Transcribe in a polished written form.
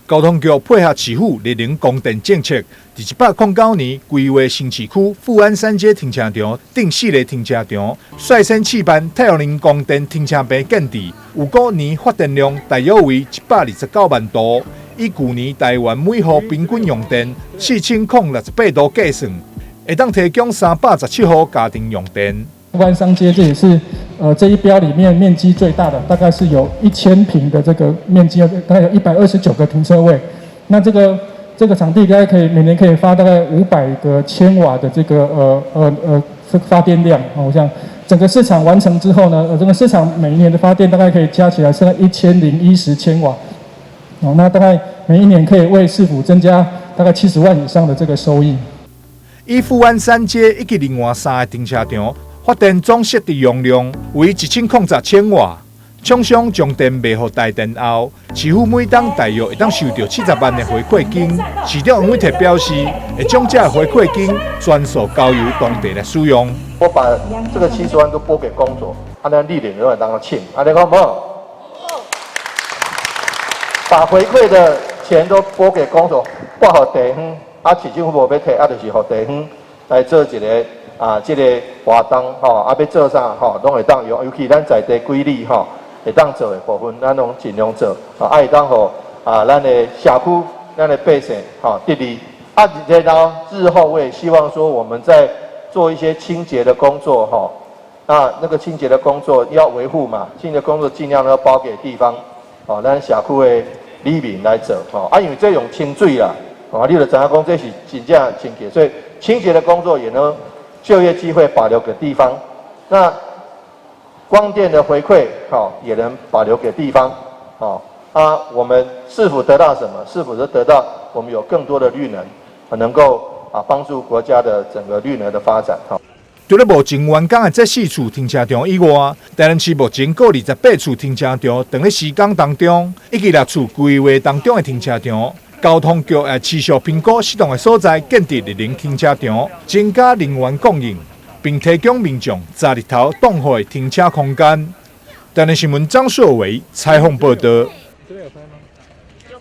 交通局配合市府綠能供電政策，佇109年規劃新市區富安三街停車場等四个停車場，率先試辦太陽能光電停車棚建置，預估年發電量大約為129萬度。以舊年台灣每戶平均用電4068度計算，會當提供317戶家庭用電。富安三街這也是這一標裡面面積最大的，大概是有1000坪的這個面積，大概有129個停車位。那這個場地大概可以每年可以發大概500個千瓦的這個發電量。我想整個市場完成之後呢，這個市場每一年的發電大概可以加起來是1010千瓦。哦，那大概每一年可以為市府增加大概70萬以上的這個收益。以富安三街以及另外三個停車場，發電總設置容量為1010千瓦，廠商將電賣予台電後，市府每冬大約會當收著70萬的回饋金。市長黃偉哲表示，會將這个回饋金全數交由當地來使用。我把這個70萬都撥給公所，啊，咱綠電都會當請，啊，你講無？把回饋的錢都撥給公所，撥予地方，啊，市政府無欲提，啊，就是予地方來做一个啊，這個活動吼，啊，欲做啥吼，攏會當用，尤其咱在地規理吼，會當做的部分，咱攏盡量做，啊，會當予啊，咱的社區、咱的百姓吼得利。啊，然後日後我也希望說，我們在做一些清潔的工作吼，那個清潔的工作要維護嘛，清潔工作盡量要包給地方，哦，咱社區的里民來做，吼，啊，因為這用清水啦，哦，你就知影講這是真正清潔，所以清潔的工作也能就業機會保留給地方，那光電的回饋，好，也能保留給地方，好，啊，我們是否得到什麼？是否是得到我們有更多的綠能，能夠啊幫助國家的整個綠能的發展？好。除了目前完工的這四處停車場以外，台南市目前閣28處停車場，佇咧施工當中，以及六處規劃當中的停車場。交通局會持續評估適當的所在建置綠能停車場，增加能源供應，並提供民眾遮日頭擋雨的停車空間。台南新聞張碩偉採訪報導。